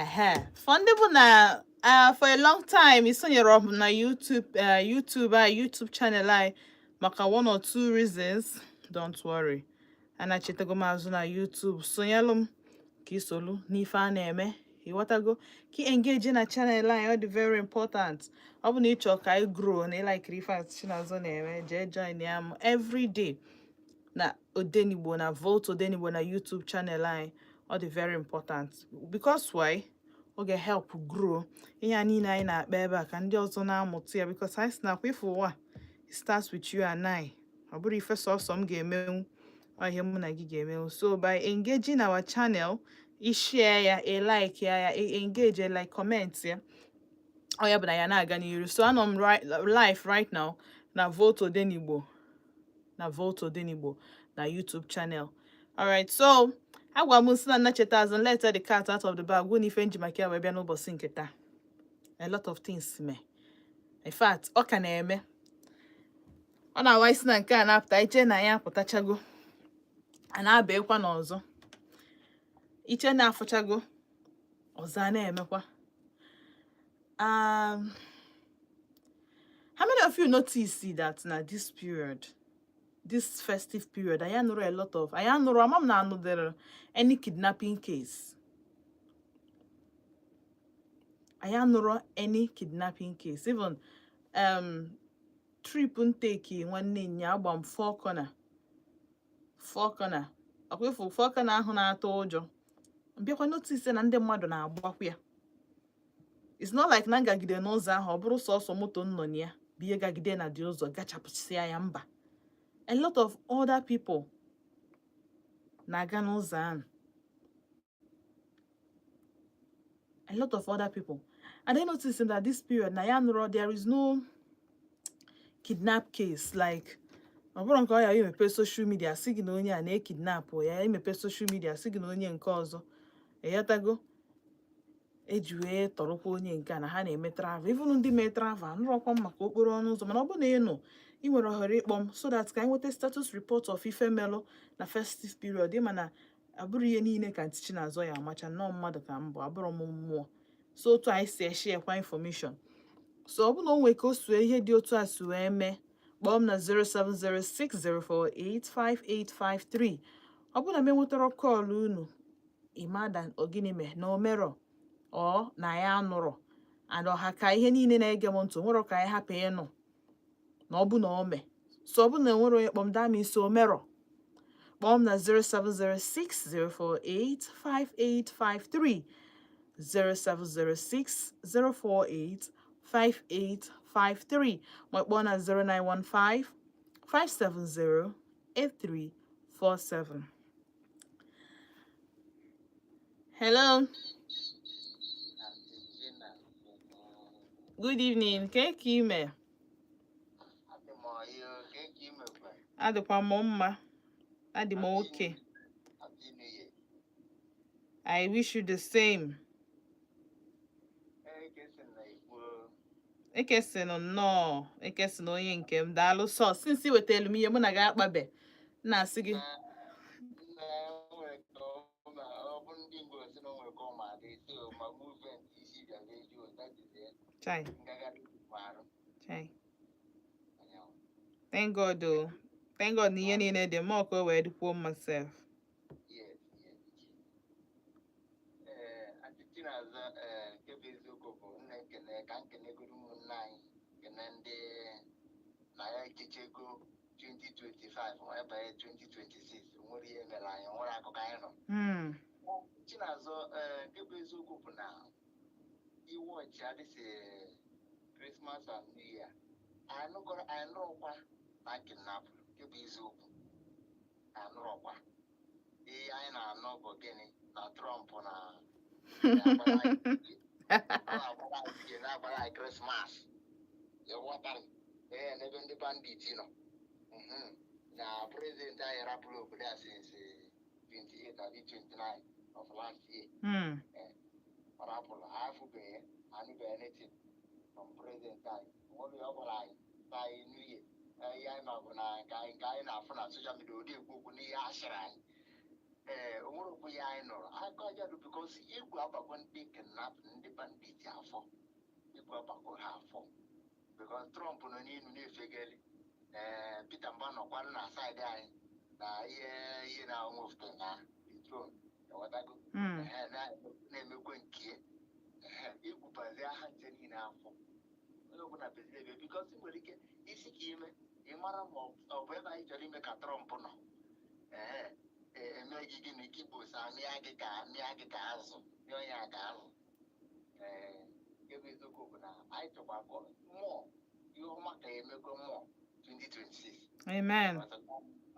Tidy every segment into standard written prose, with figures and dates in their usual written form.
Ehe, for ndị bụ na for a long time isonyere m na YouTube, YouTube anyị, YouTube channel anyị, maka one or two reasons, don't worry, anachetago m azụ na YouTube. Sonyelụ m ka isolu n'ife a na-eme, ịghọtago, ka ị engage na channel anyị. Ọ dị very important. Ọ bụ na ị chọrọ ka anyị grow na ị like-iri ife a Chinazụ na-eme, jee join ya m every day na Odenigbo, na Volt Odenigbo, na YouTube channel anyị. Ọ dị very important because why? Ọ ga-help grow ihe a niile anyị na-akpa ebe a, ka ndị ọzọ na-amụta ya, because anyị si nakwa ife ụwa, it starts with you and I. Ọ bụrụ ife sọsọ m ga-emenwu, ọ ihe mụ na gị ga-emenwu. So by engaging our channel, i share ya, i like ya, ya engage, like, comment ya, ọ ya bụ na ya na-aga n'iru. So anọ m right, live right now na Volt Odenigbo, na Volt Odenigbo na YouTube channel. Alright, so agwa m sị na nnacheta azụ, let the cat out of the bag, gwụ na ife nji maka ya wee bịa n'ụbọchị nke taa. A lot of things mee. In fact, ọ ka na-eme. Ọ na-awa isi na nke a na-apụta iche na ya apụtachago, a na-abịakwa n'ọzọ iche na-afụchago ọzọ a na-emekwa. How many of you notice that na this period, this festive period, anyị anụrụ a lot of, anyị anụrụ, ama m na anụdere any kidnapping case? Anyị anụrụ any kidnapping case? Even trip nteki nwanne nya, agba m four corner, four corner, ọkwa ifu four corner ahụ na-atụ ụjọ. Mbịakwa notice na ndị mmadụ na-agbakwa ya. It's not like na ngagide n'ụzọ ahụ, ọ bụrụ sọsọ moto nnọ na ya bụ ihe gagide na dị ụzọ gachapụsịa ya. Mba, a lot of other people na-aga n'ụzọ ahụ, a lot of other people. And I noticed that this period na ya nụrụ, there is no kidnap case. Like, ọ bụrụ nke ọ ya emepe social media sị gị na onye a na-ekidnap ya, emepe social media sị gị na onye nke ọzọ eghọtago eji wee tọrọkwa onye nke a na ha na-eme travel. Even ndị mee travel, anụrọkwa m maka okporo ọnụ ụzọ. Mana ọ bụrụ na ị nụ, ị nwere ohere ịkpọ m so that ka anyị nweta status report of ife melụ na festive period. Ịma na abụrụ ihe niile ka ntị Chinazọ ya amacha nnọọ. Mmadụ ka m bụ, abụrụ m mmụọ. So otu anyị si eshare information, so ọ bụ na o nwee ka o sue ihe dị otu a si wee mee, kpọọ m na 07060485853. Ọ bụrụ na m enwetara call unu, ịmada ogini mee na omerọ ọ na ya anụrọ and ọha ka ihe niile na-ege m ntị nwere ka anyị hapụ ịnụ na ọ bụ na o mee. So ọ bụ na enwere onye kpọm daa m isi omerọ, kpọọ m na 07060485853, 07060485853, ma kpọọ na 0915 570 8347. Hello. Aunty Gina. Good evening. Ke ka ime? Adị m ọyị o, ke ka ị mekwa? Adịkwa m mma. Adị m okay. Happy New Year. I wish you the same. Ee, kesi na ikwu. Ekesinụ nnọọ, ekesinụ onye nke m. Daalụ sọ since wetelu m ihe mụ na gị akpabe. M na-asị gị Na nwere ka ọ ma ọ bụ ndị Igbo si na o nwere ka ọ ma dị, so ma movement isi bịara eju, that is it. Chai. Ngagharị arụ. Chai. Anyanwụ. Thank God o. Thank God na ihe niile dị mma ka o wee dịkwuo mma sef. Yes. Ee, Aunty Chinazọ, ee, nke bụ eziokwu bụ nna ekene ka nkenegoro ụmụnne anyị, kene ndị na ya ekechego 2025 wee banye 2026. Nwere ihe mere anyị, nwere akụkọ anyị nọ. Chinazọ, ee, nke bụ eziokwu bụ na iwe ọchị adịsị Christmas and New Year, anyị nụgoro, anyị nụrụkwa na kidnap. Nke bụ eziokwu, anyị nụrụkwa. Ihe anyị na-anụ bụ gịnị? Na Trump na na-agbara anyị, na-agbara anyị Christmas, ịghọtara? Ee, n'ebe ndị bandit nọ. Na president anyị rapụrụ obodo a since 28 abi 29 of last year. Ọ rapụrụ, ha afụbeghị, anụbeghị anything from president anyị. Nwere ọ gwara anyị na anyị new year. Ihe anyị ma bụ na nke anyị na-afụ na social media, ọ dị ekwu okwu n'ihe a sịrị anyị. Ee, o nwere okwu ya anyị nụrụ akọ aja dị, because egwu agbakọ ndị kidnap, ndị bandit afọ, egwu agbakọ ha afọ, because Trump nọ n'elu na-efegeli. Ee, Peter Mba nọkwa na side anyị na ihe ihe na nwefute na the throne, ịghọtago? Mm. Ehe, na-emekwe nke ya egwubazi aha nche niile afọ, onye ọbụla beziri ebe, because ị nwere ike isi ka ime ị mara ma ọ bụ ebe anyị chọrọ ime ka Trump nọ. Ee, eme gị gịnị ka igbo sa mịa gị ka mịa gị ka azụ mịa onye a ka azụ. Ee, nke bụ eziokwu bụ na anyị chọkwa ka mmụọ ihe ọma ka emekwe mmụọ 2026. Amen.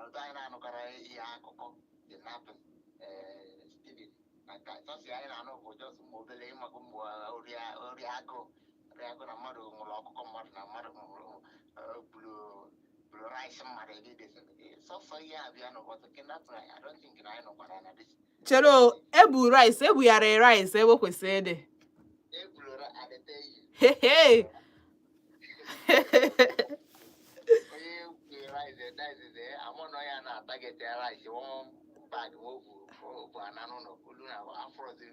Ọzọ, anyị na-anụkara ihe akụkọ kidnapping, ee, Steven na nke sọsị anyị na-anụ bụ just ma obere ịmakụ mgbe ori agụụ ori agụụ na mmadụ nwụrụ ọkụkọ mmadụ na mmadụ nwụrụ, buru rice mmadụ ebe edesere sọsọ ihe abịa n'ụbọchị kidnapping. I don't think na anyị nọkwara na this. Chere o, ebu rice, ebughara rice ebe o kwesịrị ịdị. Eburu adịte yi. Hey, hey. Onye kwuru rice rice amụ na ya na-target rice one bag obu obu ana n'ụlọ olu na afrozi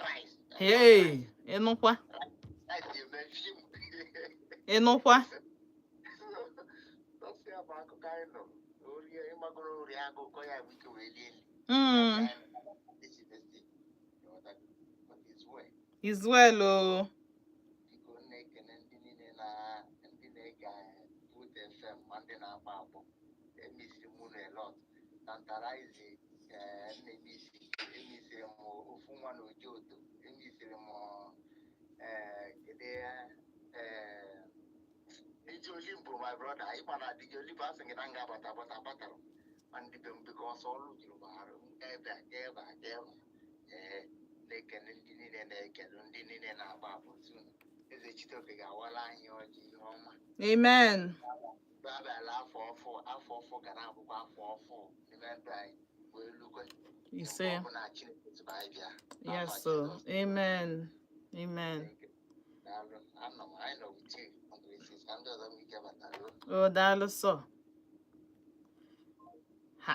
rice. Hey, ịnụkwa? Rice eme fim. Ịnụkwa? Sọsọ ya bụ akụkọ anyị nọ ori ịmagoro ori akụkọ ya bụ ike wee lie nri. But it's well. Is well o. Biko, na-ekene ndị niile na ndị na-ege Boot FM ma ndị na-agba agbọ. Emisiri m unu a lot. Tantalize na-emisi emisiri m ofu nwa na oji oto emisiri m, kedu DJ Olimpo, my brother, ịgba na DJ Olimpo asị gị na m ga-abata abata abatara ma ndị be m, because ọrụ juru m arụ ebe a gaa ebe a gaa ebe a. Ee, na-ekene ndị niile na-ekele ndị niile na-agba agbọ unu. Eze Chitoke ga-awala anyị ọjị ihe ọma. Amen. Mgbe abịala afọ ọfụ, afọ ọfụ ga na-abụkwa afọ ọfụ n'ime ndụ anyị wee lukwe Ise. mgbe ọbụla Chineke tụrụ anyị bịa. Yes so amen, amen. Daalụ, anọ m, anyị nọ with you until 6 ka ndị ọzọ nwee ike batara. O, daalụ sọ. Ha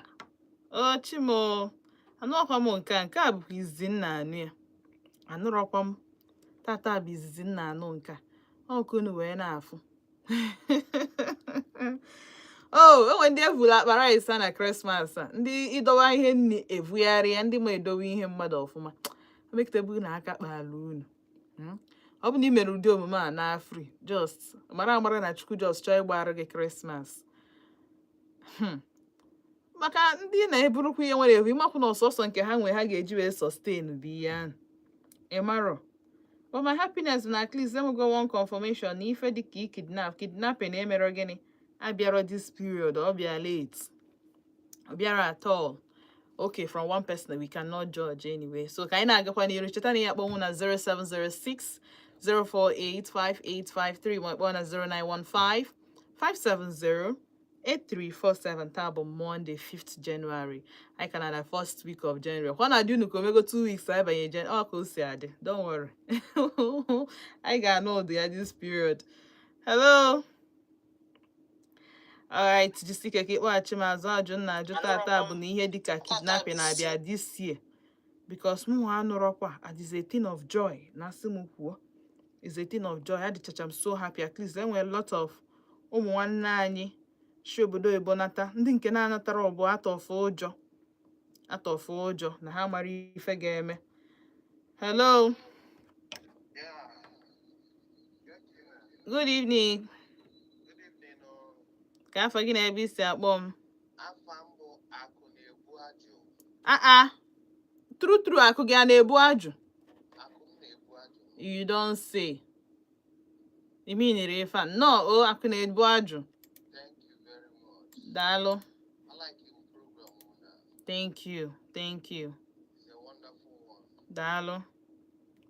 o chimo, anụọkwa m nke a, nke a bụkwa izizi m na-anụ ya. Anụrọkwa m tata bụ izizi m na-anụ nke a. Ọ ka unu wee na-afụ o enwe ndị evulu akpa rice a na Christmas a, ndị ịdọwa ihe nni evugharị ya, ndị ma edowe ihe mmadụ ọfụma mekịtabu na aka kpala unu. Ọ bụ na ị mere ụdị omume a na free, just mara amara na Chukwu just chọọ ịgbara gị Christmas. Maka ndị na-eburukwa ihe nwere ehu ịmakwụ na ọsọsọ nke ha nwe ha ga-eji wee sustain bụ ihe ahụ ịmarọ. But my happiness na at least enwego one confirmation na ife dịka i kidnapping emero gịnị abịarọ this period. Ọ bịa late, ọ bịara at all. Okay, from one person we cannot judge anyway. So ka anyị na-agakwa n'iru, cheta na ya akpọnwụ na 0706 048 5853 ma kpọọ na 0915 570 8347. Taa bụ Monday, 5th January. Anyị ka na na first week of January. Kwa na-adị unu ka omego 2 weeks anyị banye Jan. Ọ ka o si adị, don't worry, anyị ga-anụ ụdị ya this period. Hello, alright, jisike ka ịkpọghachi m azụ. Ajụ m na-ajụ tata bụ na ihe dịka kidnapping na-abịa this year, because mụ anụrọkwa. And is a thing of joy na asị m kwuo, is a thing of joy. Adịchacha m so happy. At least enwere lot of ụmụ nwanne anyị si obodo oyibo nata, ndị nke na-anatara ọbụ atọfụ ụjọ, atọfụ ụjọ na ha mara ife ga-eme. Hello. Yeah. Good evening. Good evening. Oh. Ka afọ gị na ebe isi akpọ m? Afa m bụ Akụ na-ebu ajụ. Aa, true true, akụ gị a na-ebu ajụ? Akụ m na-ebu ajụ. You don say iminiri ife a nnọọ o, akụ na-ebu ajụ. Thank you very much. Daalụ. I like your program, Una. Thank you, thank you. It's a wonderful one. Daalụ.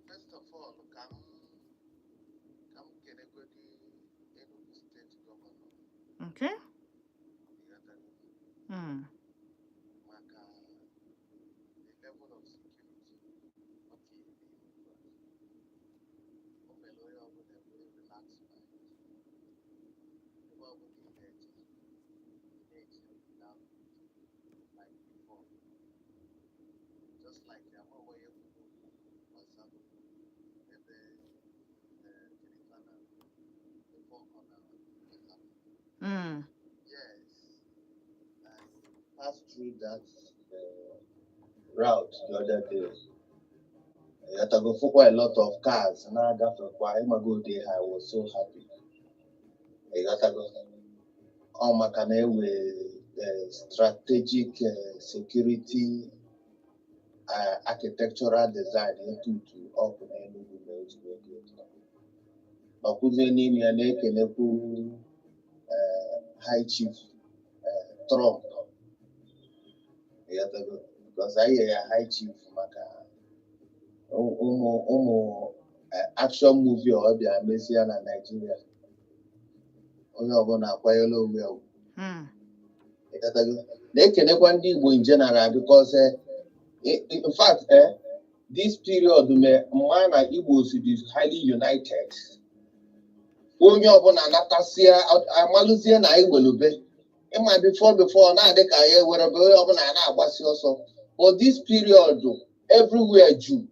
First of all, ka m kenegodi Enugu State Governor. Ịghọtago? Maka the level of security ọ tinyere n'Enugu a. O mere onye ọbụla enwee relax mind. Ebe ọbụla ị na-eje, ị na-eje without like before. Just like ama onye kwuru gbasara ebe Jennifer na the Four Corner gbasara. Yes, I passed through that route the other day. I go for quite a lot of cars na-agafekwa ịmago day. I was so happy. Ịghọtago? Ọ maka na ewe strategic security architectural design etutu ọkụ n'Enugu na otu ego otu a. Nọkwuzie n'ime ya na-ekelekwu High Chief Trump. Ịghọtago? Because anyị ya High Chief maka ụmụ ụmụ action movie ọ bịa mezie na Nigeria, onye ọbụla akwanyela onwe ya ugwu. Ịghọtago? Na-ekenekwa ndị Igbo in general because in fact, this period me mma na Igbo si be highly united. Onye ọbụla natasịa amalụzie na anyị welube ịma before na-adị ka ya ewerebe onye ọbụla na-agbasi ọsọ, but this period, everywhere ju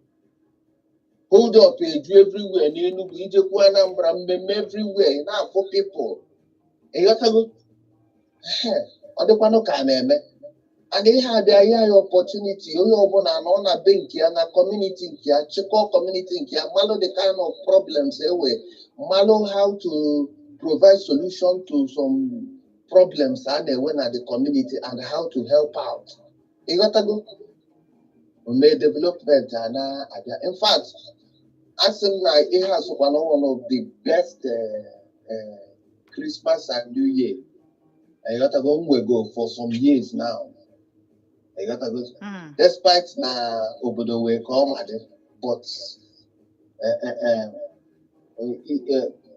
hold up, eju everywhere n'Enugu, ijekwu Anambra, mmemme everywhere, ị na-afụ people. Ịghọtago? Ehe, ọ dịkwanụ ka a na-eme and ihe abịa ihe anyị opportunity, onye ọbụla nọ na be nke ya, na community nke ya, chịkọọ community nke ya, malụ the kind of problems ewe, malụ how to provide solution to some problems a na-enwe na the community and how to help out. Ịghọtago? Mee development a na-abịa. In fact, asị m na ihe a sokwa na one of the best Christmas and New Year, ịghọtago, m nwego for some years now. Ịghọtago? Despite na obodo wee ka ọ ma dị, but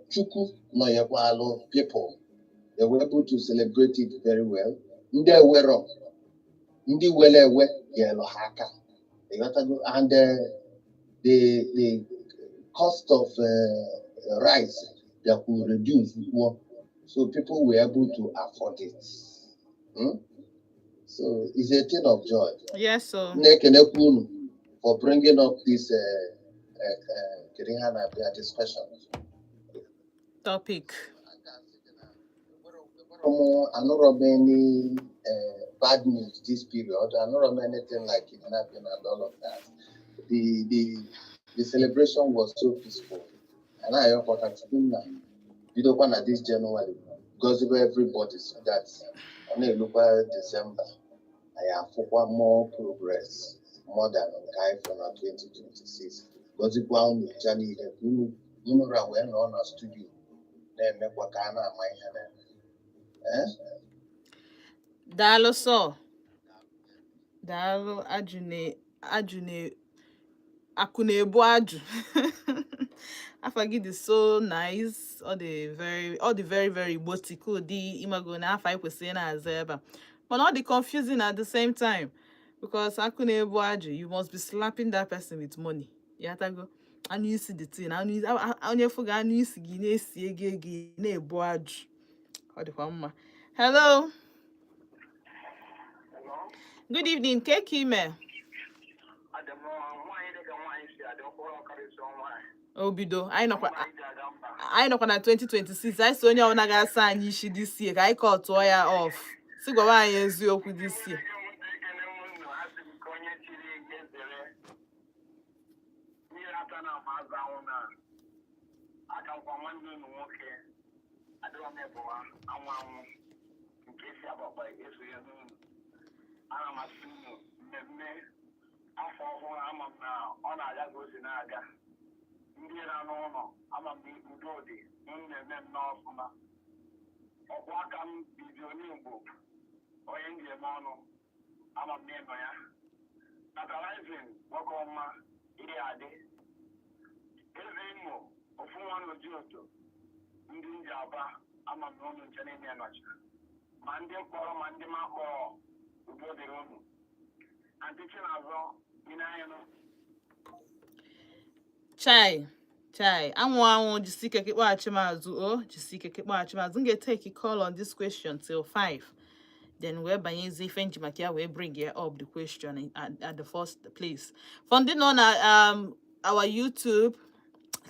Chukwu nọnyekwalụ people. They were able to celebrate it very well. Ndị ewero, ndị were ewe nyelụ ha aka. Ịghọtago? And the cost of rice bịakwu reduce kwuo, so people were able to afford it. So it's a thing of joy. Yes, so Na-ekenekwa unu for bringing up this kedu ihe a na-abịa discussion topic. Anụrọ m any bad news this period. Anụrọ m anything like kidnapping and all of that. The celebration was so peaceful. And ayọkwa ka Chukwu nna bidokwa na this January gọzibe everybody so that ọ na-elukwa December, anyị afụkwa more progress, more than nke anyị fụ na 2026. Gọzikwa unu ncha niile ka unu unu ra wee nọ na studio na-emekwa ka a na-ama ihe na-eme. Eh? Daalụ sọ. Daalụ. Ajụ na ajụ na akụ na-ebu ajụ. Afa gị dị so nice. Ọ dị very very igbotic ụdị ịmago na afa anyị kwesịrị ị na-aza ebe a. Mana ọ dị confusing at the same time because akụ na-ebu ajụ, you must be slapping that person with money. Yatago? Anụ isi the thing, anụ isi, onye fụ gị anụ isi gị na-esi ego ego ị na-ebu ajụ. Ọ dịkwa mma. Hello. Hello? Good evening. Ke ka ime? Adị m nwaanyị dịka nwaanyị si adị ọkpọrọ ọkarịsị nwaanyị. Obido. Anyị nọkwa Nwaanyị ji aga mba. Anyị nọkwa na 2026. Anyị si onye ọbụla ga-asa anyị isi this year ka anyị kọtụọ ya off. Si gwawa anyị eziokwu this year. Ekene m unu, asị m ka onye chiri ege zere. Mmiri ata na ama azụ anwụ na aka nkwa nwanne unu nwoke adịrọ m ịbụwa anwụ anwụ nke si agbakpa esonye n'unu. Ana m asị unu mmemme afọ ọhụrụ, ama m na ọ na-aga ka o si na-aga. Ndị na n'ụlọ, ama m na udo dị, m na-eme nnọọ ọfụma. Ọkwa aka m bizi onye Igbo, onye m ji eme ọnụ, ama m na ịnọ ya natalizin nwoke ọma ihe adị eze Imo ofu nwa n'oji oto ndị nji aba, ama m na unu nche niile nọcha, ma ndị mkpọrọ ma ndị ma kpọrọ, udo dịrị unu. Aunty Chinazọ ine anya nụ. Chai, chai, anwụ anwụ, jisi ike ka ịkpọghachi m azụ o, jisi ike ka ịkpọghachi m azụ. M ga-etake call on this question till 5. Then wee banyezi ife nji maka ya wee bring ya up, the question at the first place. For ndị nọ na our YouTube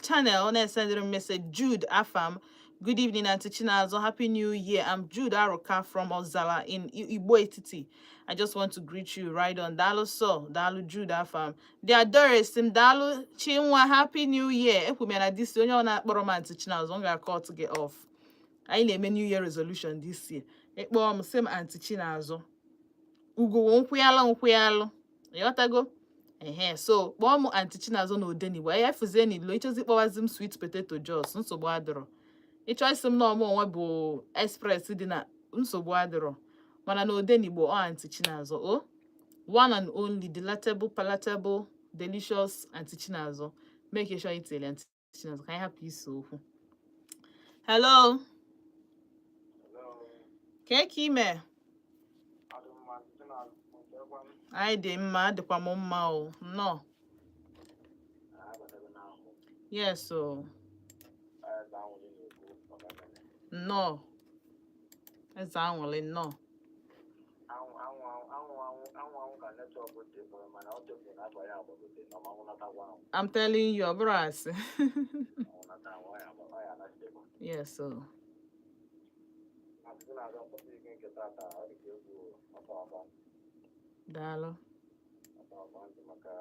channel na-esendịrị m message, Jude Afam: "Good evening, Auntie Chinazo. Happy New Year. I'm Jude Aroka from Ozala in Igbo Etiti. I just want to greet you." Right on. Daalụ so. Daalụ, Jude Afam. The Adore sim Daalụ Chinwa. Happy New Year. Ekwu m ya na this, onye ọ na-akpọrọ m Auntie Chinazo, m ga-cut gị off. Anyị na-eme New Year resolution this year. Ịkpọọ m sị m Auntie Chinazọ. Ugo nkwụyalụ nkwụyalụ. Ịghọtago? Ehe, so kpọọ m Auntie Chinazọ na Odenigbo. Ya efuzie n'ilo, ịchọzi kpọwazi m sweet potato jos, nsogbu adịrọ. Ịchọ isi m na ọmụ onwe bụ express dị na, nsogbu adịrọ. Mana na Odenigbo, ọ Auntie Chinazọ o one and only, delectable, palatable, delicious Auntie Chinazọ. Make sure you tell Auntie Chinazọ ka anyị hapụ ise okwu. Hello. Kee ka ime? Anyị dị mma, adịkwa m mma o. Nnọọ. Yes o. Nnọọ. Eze anwụlị, nnọọ. Anwụ anwụ anwụ anwụ anwụ anwụ ka network dị mụrụ, mana ọ dịbụ n'abalị agbagote na ọmanwụ natakwa anwụ. I'm telling you, ọ bụrụ asị. Anwụ nata anwụ, ọ ya ọ ya anachitekwa. Yes o. Asịsị na-azọ mkpọtụ ike nke tata, ọ dị ka egwu ọkwa ọkwa. Daalụ. Ọkwa ọkwa ntị maka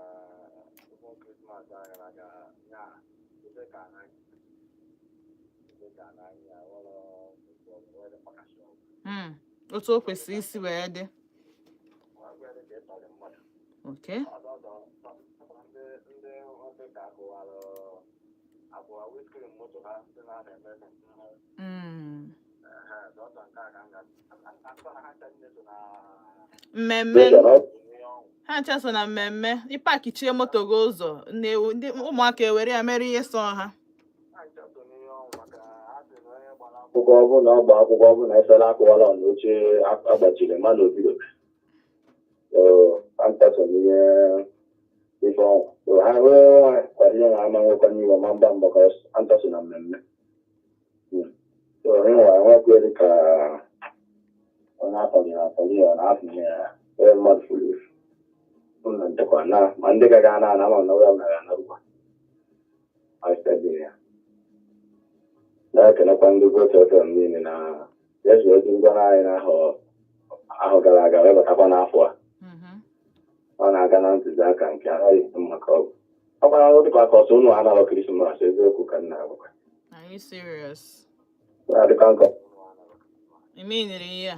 ụgbọ Krismas a gara aga nya ebe ka anaghị ebe ka anaghị ya ọrụ were mkpakasị ọgwụ. Otu o kwesịrị isi wee dị. Nwa dị ka ịtọrị mmadụ. Ọzọ ọzọ, ndị ndị ka akụwara akụwa windscreen moto ha, ndị na-eme. Sọsọ nke a ka m ga akụkọ na ha ncha niile so na Mmemme. ihe ọnwụ. Ha ncha so na mmemme. Ịpakichie moto gị ụzọ ndị ụmụaka ewere ya mere ihe sọ ha. Ha ncha so n'ihe ọnwụ, maka ha sị na onye gbara akwụkwọ, ọ bụrụ na ọ gba akwụkwọ, ọ bụrụ na efere akụwala n'oche agbachiri mmadụ obido, ha ncha so n'ihe ife ọnwụ. So ha nwee kwado ihe na ama nwekwa n'iwe ma mgba mbọ ka ha ncha so na mmemme. So ịnwa enwekwa dị ka onye atọrị atọrị ya na afọ ya onye mmadụ furu efu ụlọ nchekwa na ma ndị gaga ana ana ama na ụlọ gara anarụkwa ya. Na-ekenekwa ndị Vote FM niile na yesu ozi ngwara anyị n'ahọ ahụ gara aga wee batakwa n'afọ a. Ọ na-aga na ntụziaka nke anaghị maka ọ bụ ọkwara ọrụ dịkwa ka ọsọ ụnụ anarọ Krismas. Eziokwu ka m na-agwakwa. Are you serious? Na-adịkwa nkọ. I mean ihe a.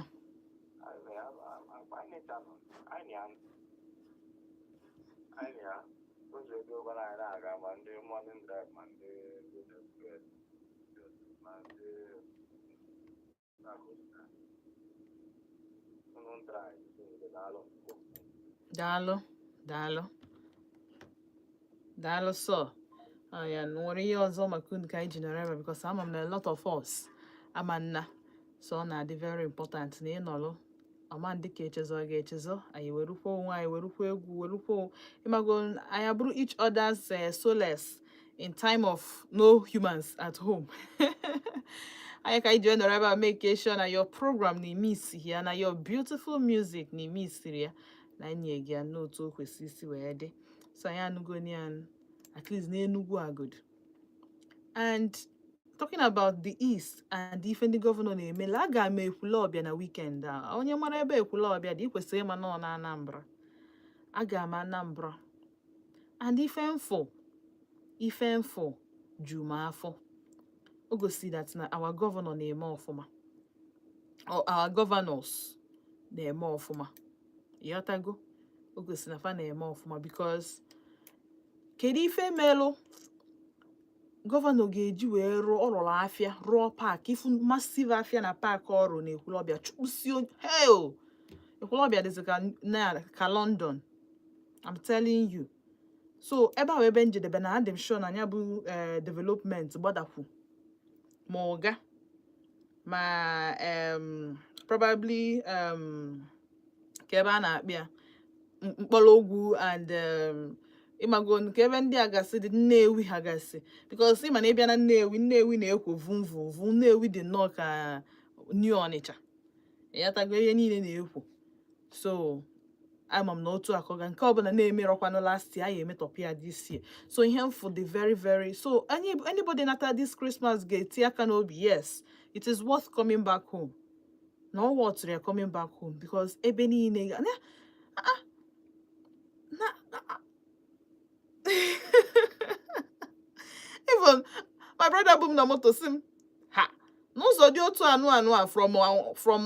Anyị ya ụzọ ego gwara anyị na-aga, ma ndị morning drive, ma ndị good express, ma ndị unu drive daalụ. Daalụ, daalụ, daalụ. So ya nwere ihe ọzọ maka unu ka anyị ji nọrọ ebe, because ama m na a lot of us ama nna, so ọ na-adị very important na ịnọlụ ọma ndị ka echezọ ga-echezọ anyị, werukwa onwe anyị, werukwa egwu, werukwa ịmago anyị abụrụ each other's solace in time of no humans at home. Anyị ka anyị ji wee nọrọ ebe a, make sure na your program na-eme isi ya, na your beautiful music na-eme isiri ya, na anyị gị ya n'otu o kwesịrị isi wee dị. So anyị anụgo ya at least n'Enugu agodo. And talking about the East and ife ndị governor na-emela, aga m Ekwulọbịa na weekend a. Onye mara ebe Ekwulọbịa dị, ị kwesịrị ịma nọ na Anambra. Aga m Anambra and ife mfụ ju m afọ. O gosi that na our governor na-eme ọfụma, or our governors na-eme ọfụma. Ịghọtago? O gosi na fa na-eme ọfụma, because kedu ife melụ governor ga-eji wee rụọ, ọ rụrụ afịa, rụọ park, ifu massive afịa na park ọrụ na Ekwulọbịa, chụpụsi hell. Ekwulọbịa dịzị ka na ka London, I'm telling you. So ebe ahụ ebe njedebe na adị m sure na ya bụ development gbadakwu ma ụga ma probably ka ebe a na-akpị ya mkpọrọogwu and ịmago nke ebe ndị a gasị dị Nnewi ha gasị, because ịma na ịbịa na Nnewi, Nnewi na-ekwo vum vum vum. Nnewi dị nnọọ ka New Onitsha. Ịghọtago? Ihe niile na-ekwo. So ama m na otu akọga nke ọbụla na-emerọkwanụ last year, anyị emetọpụ ya this year. So ihe mfu dị very very so anybody nata this Christmas ga-eti aka n'obi, yes, it is worth coming back home, na ọ worth ya coming back home, because ebe niile na even my brother bụ m na moto si m ha n'ụzọ dị otu anụ anụ a from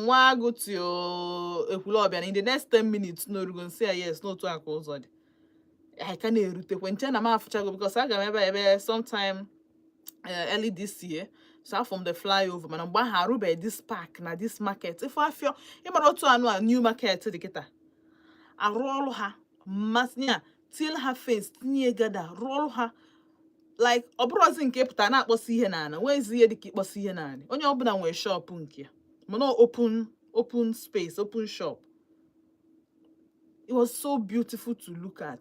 Nwaagụ to Ekwulọbịa in the next 10 minutes n'orugo. Nsị ya yes, n'otu a ka ụzọ dị. Anyị ka na-erutekwe nche na m afụchago, because aga m ebe sometime early this year, so from the flyover. Mana mgbe ahụ arụbeghị this park na this market. Ife afịọ ịmara otu anụ a new market dị kịta, arụ ọrụ ha mmasị ya, tinyere ha fence, tinye gada, rụọ ọrụ ha like ọ bụrụzi nke pụtara na-akpọsi ihe n'ala. Nwezi ihe dịka ịkpọsi ihe n'ala, onye ọbụla nwere shop nke ya, mana open open space, open shop. It was so beautiful to look at.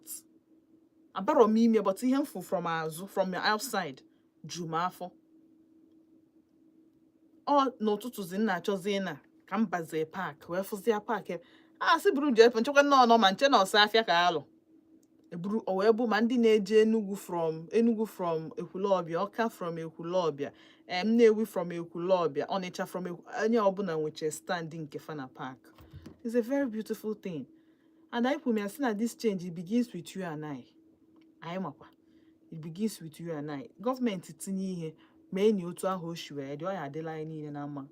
Abarọ m ime, but ihe m fụ from azụ, from outside, ju m afọ. Ọ n'ụtụtụ zi m na-achọzi na ka m bazie park wee fụzie park a sị buru jee nchekwa nnọọ nọ ma nche na ọsọ afịa ka alụ eburu. O wee bụ ma ndị na-eje Enugu from Enugu, from Ekwulọbịa, Ọka from Ekwulọbịa, Nnewi from Ekwulọbịa, Ọnịcha from onye ọbụla nweche stand nke fa na park. It's a very beautiful thing, and anyị kwuru ya sị na this change, it begins with you and I. Anyị makwa it begins with you and I. Gọọmenti tinye ihe ma enyi otu ahụ o si wee dị, ọ ya adịla anyị niile na mma.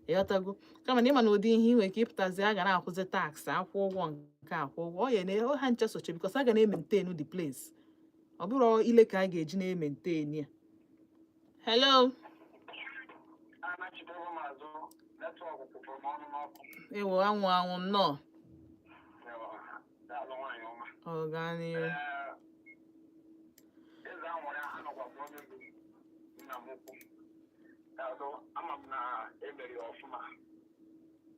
Ịghọtago? Kama na ịma na ụdị ihe ị nwere ike ịpụtazi, a ga na-akwụzi tax, akwụ ụgwọ nke akwụ ụgwọ ọ ya na ha ncha soche, because a ga na-emaintain the place. Ọ bụrụ ile ka a ga-eji na-emaintain ya. Hello. Anachitewo m azụ, network kwụpụrụ m ọnụ n'ọkụ. Ewo, anwụ anwụ, nnọọ. Daalụ, nwaanyị ọma. Ọ gaa n'ihu. Ee, eze anwụrụ anọkwa m onye bụ nna m ukwu. Daalụ, ama m na emeri ọfụma.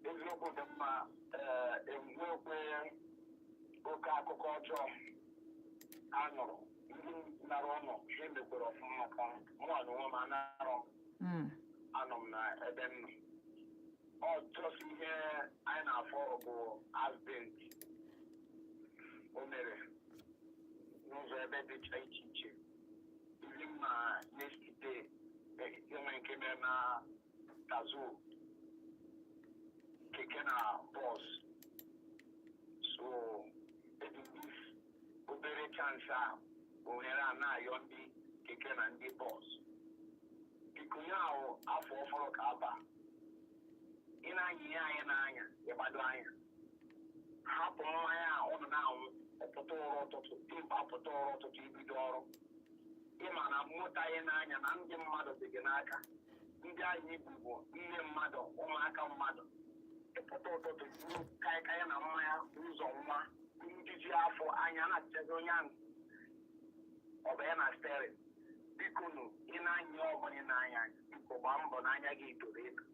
Eziokwu dị mma. Ee, enwekwe oke akụkọ ọjọọ a nụrụ. Ndị nara ụlọ ha emekwere ọfụma, maka mụ na onwe m anarọ m. Anọ m na ebe m nọ. Ọ just ihe anyị na-afọ bụ accident o mere n'ụzọ ebe dị iche iche. Even ma yesterday, enwe nke mere na Kazu, keke na bus. So eji this obere chance a, ohere a, na-ayọ ndị keke na ndị bus, biko, ya ahụ afọ ọfọrọ ka aba ị na-anya ihe anyị na-anya, ịgbado anya, hapụ mmanya a ụnụ na-anwụ. Ọpụta ụra ụtụtụ, dimkpa apụta ụra ụtụtụ ibido ọrụ, ịma na moto anyị na-anya na ndị mmadụ dị gị n'aka, ndị anyị ibu bụ nne mmadụ, ụmụaka mmadụ. Ịpụta ụtụtụ buru kaikai na mmanya ụzọ nwa njuju afọ anya na-achịchazi onye ahụ ọ bụ ya na steering. Biko nụ, ị na-anya ọbụla ị na-anya, biko gbaa mbọ n'anya gị toro eto.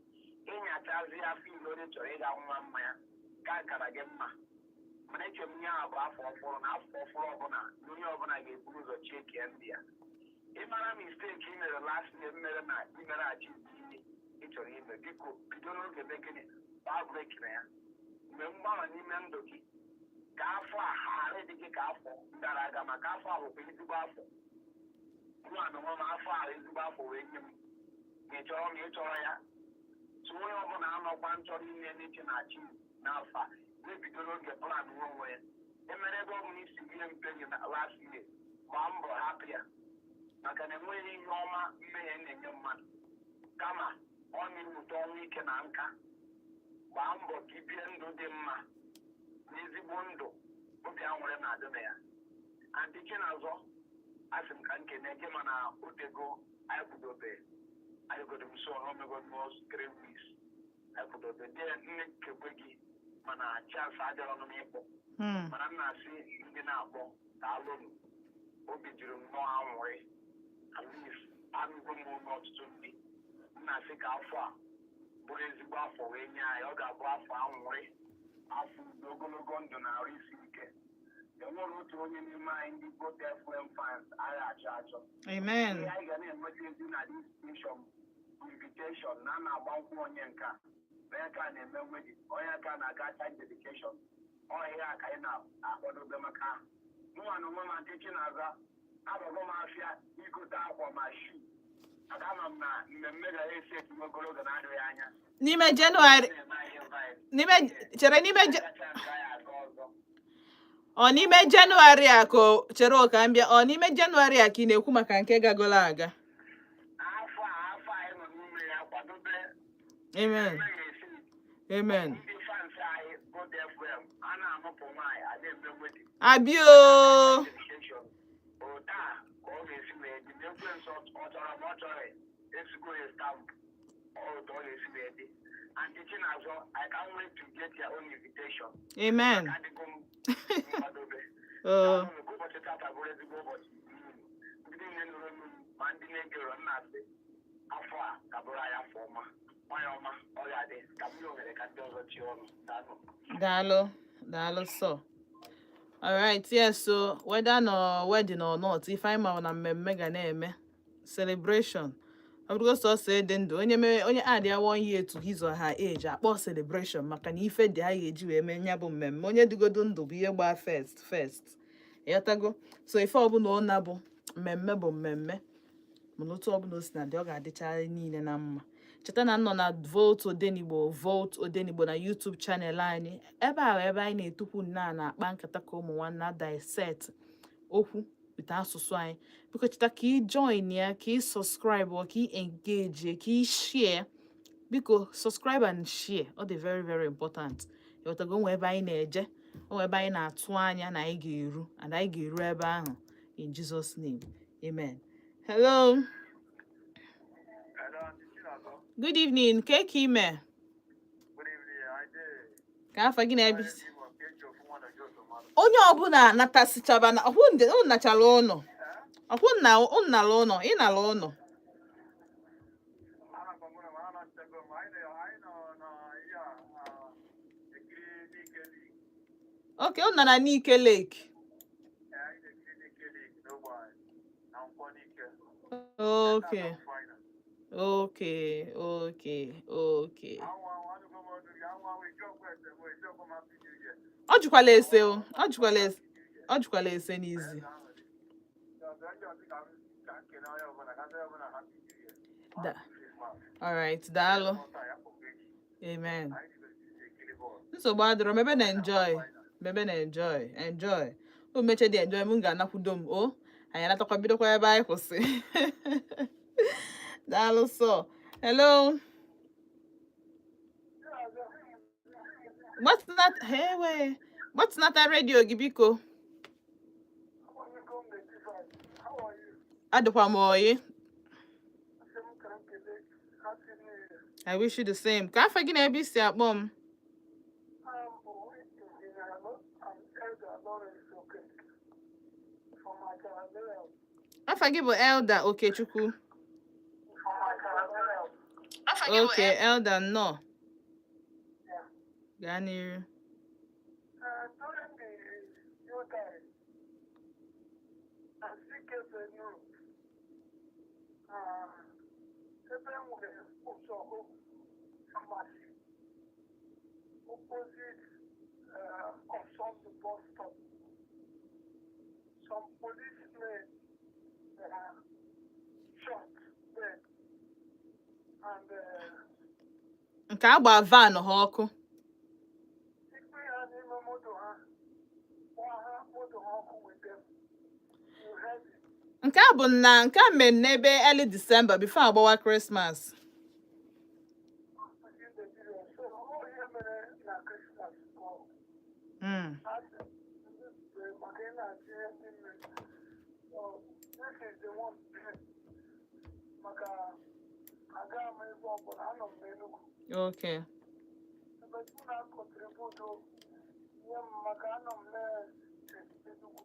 Ịnyachazi afọ ile onye chọrọ ịga nwa mmanya ka akara gị mma. Mana eche m ihe a bụ afọ ọfụrụ, na afọ ọfụrụ ọbụla na onye ọbụla ga-eburu ụzọ chekie ndị ya. Ịmara mistake ị mere last year, mere na imere achieve ihe ị chọrọ ime, biko bido n'oge mee gịnị? Gbaa brake na ya mgbe mgbanwe n'ime ndụ gị, ka afọ a ghara ịdị gị ka afọ gara aga, maka afọ a bụkwa ezigbo afọ. Nwa na onwe m, afọ a ezigbo afọ wee nye m, ma ị chọrọ ma ị chọrọ ya. So onye ọbụla anọkwa nchọrọ ime n'eche na chi n'afọ a, na-ebido n'oge plan nwe onwe ya. Emere ebe ọ bụla isi ihe mpenye na last year, gbaa mbọ hapụ ya, maka na enweghị ihe ọma mmehie na-enye mmadụ, kama ọ na-ewute ọnwụ ike na nka. Gbaa mbọ ka ibie ndụ dị mma n'ezigbo ndụ obi aṅụrị na-adị na ya. Aunty Chinazọ, asị m ka nkene gị, mana otego anyị kwudobe, anyịgodo m so na omego nọs 3 weeks anyị kwudobe dị nne kekwe gị, mana chance adịrọ m ịkpọ. Mana m na-asị ndị na-akpọ, daalụnụ. Obi juru m nnọọ aṅụrị. At least anụgo m olu ọtụtụ ndị. M na-asị ka afọ a bụrụ ezigbo afọ wee nye anyị. Ọ ga-abụ afọ aṅụrị, afọ udo, ogologo ndụ na arụ isi ike. Enwere otu onye n'ime anyị ndị Gold FM fans agha achọ achọ. Amen. Ihe anyị ga na-enweta ezi na this station bụ invitation na a na-agba nkwụ onye nka. Onye ka na-eme wedding, onye ka na-aga child dedication, ọhịa ka anyị na-akwadobe maka mụnwa na onwe m. Aunty Chinaza, abago m afịa igote akwa ma shoe, maka ama m na mmemme ga esi etinye ogologo na-adịghị anya. N'ime Jenụwarị. Na-eme anyị invite. N'ime, chere, n'ime Agacha nke anyị aga ọzọ. Ọ n'ime Jenụwarị a ka chere o ka m bịa, ọ n'ime Jenụwarị a ka ị na-ekwu maka nke gagolo aga? Afọ a, afọ anyị nọ n'ime ya, kwadobe. Amen. Mmemme ga-esi. Amen. Ndị fans anyị, Gold FM, a na-amụpụ nwaanyị, a na-eme wedding, Abịa o. dedication. Otu a ka ọ ga-esi wee dị na ekwensu ọ chọrọ ma ọ chọrọ esigo ya stamp otu ọ ga-esi wee dị. Aunty Chinazọ, I can't wait to get your own invitation. Amen. Adịgo m nkwadobe. Oh. Ka ụbọchị tata bụrụ ezigbo ụbọchị. Ndị niile nụrụ olu m ma ndị na-egero nna asị, afọ a ka bụrụ anyị afọ ọma, nwanyị ọma ọ ga-adị ka m nye ohere ka ndị ọzọ chi ọnụ. Daalụ. Daalụ, daalụ sọ. Alright, yes, so whether na wedding or not, ife anyị ma na mmemme ga na-eme celebration. Ọ bụrụgo sọsọ ịdị ndụ, onye mere onye add ya one year to his or her age, akpọ celebration, maka na ife dị a ga-eji wee mee ya bụ mmemme. Onye dịgodo ndụ bụ ihe gbaa first first. Ịghọtago? So ife ọbụla ọ na bụ mmemme bụ mmemme, mana otu ọbụla o si na dị, ọ ga-adịcha anyị niile na mma. Cheta na nọ na Volt Odenigbo, Volt Odenigbo na YouTube channel anyị. Ebe a bụ ebe anyị na-etukwu nnọọ na-akpa nkata ka ụmụ nwanne, dissect okwu with asụsụ anyị. Biko cheta ka ị join ya, ka ị subscribe ọ, ka ị engage, ka ị share. Biko subscribe and share, ọ dị very very important. Ịghọtago? Onwe ebe anyị na-eje, onwe ebe anyị na-atụ anya na anyị ga-eru, and anyị ga-eru ebe ahụ in Jesus' name, amen. Hello. Hello, Aunty Chinazọ. Good evening. Ke ka ime? Good evening. I did. Ka afa gị na-ebi? Onye ọbụla natasichaba na ọkwụ ndị unu nachara ụnọ, ọkwụ nna unu nara ụnọ, ị nara ụnọ. Anakwa mụ na ma anachego m. Anyị nọ na ihe a ekiri Nike League. Oke unu nara Nike Lake? Ee, anyị na-ekiri Nike League n'ogbe anyị na Nkwọ Nike. Okay. Okay. Anwụ anwụ, anụgo m ọnụ gị. Anwụ anwụ, ejiọkwa ese m, ejiọkwa m. Happy New Year. Ọ jụkwala ese o, ọ jụkwala ese, ọ jụkwala ese n'izi. Ka m kene onye ọbụla, ka ndị ọbụla Happy New Year. Da. Happy Christmas. Alright, daalụ. Amen. Nsogbu adịrọ. Mebe na enjoy, mebe na enjoy, enjoy. O meche dị enjoy, m ga-anakwudo m o. Anyị anatakwa, bidokwa ebe anyị kwụsị. Daalụ sọ. Hello. Gbatịnata, hewe, gbatịnata redio gị biko. How are you? Adịkwa m oyi. Asị m ka m kelee gị. Happy New Year. I wish you the same. Ka afọ gị na ebe isi akpọ m? I'm Engineer I'm Elder Lawrence Okeke from Achara Layout. Afa gị bụ Elder Okechukwu? From Achara Layout. Okay, Elder, nnọọ. Yeah. Gaa n'iru. During the Yuletide, na CK Benue, ebe e nwere ụzọ Hope Pharmacy, opposite Osondu bus stop, some policemen were shot dead and Nke agba van ha ọkụ? Ikpe ha n'ime moto ha, gbaa ha moto ha ọkụ with them. You heard it. Nke a bụ na nke a mere n'ebe early December before agbawa Christmas. Within the period. So, ọ ihe mere na Christmas bụ ha sị ndị maka ị na-achị ihe ndị mmiri. So, this is the one maka aga m ebe ọbụla, anọ m n'Enugu. Ebe m na-acontribute nye m maka anọ m n'Enugu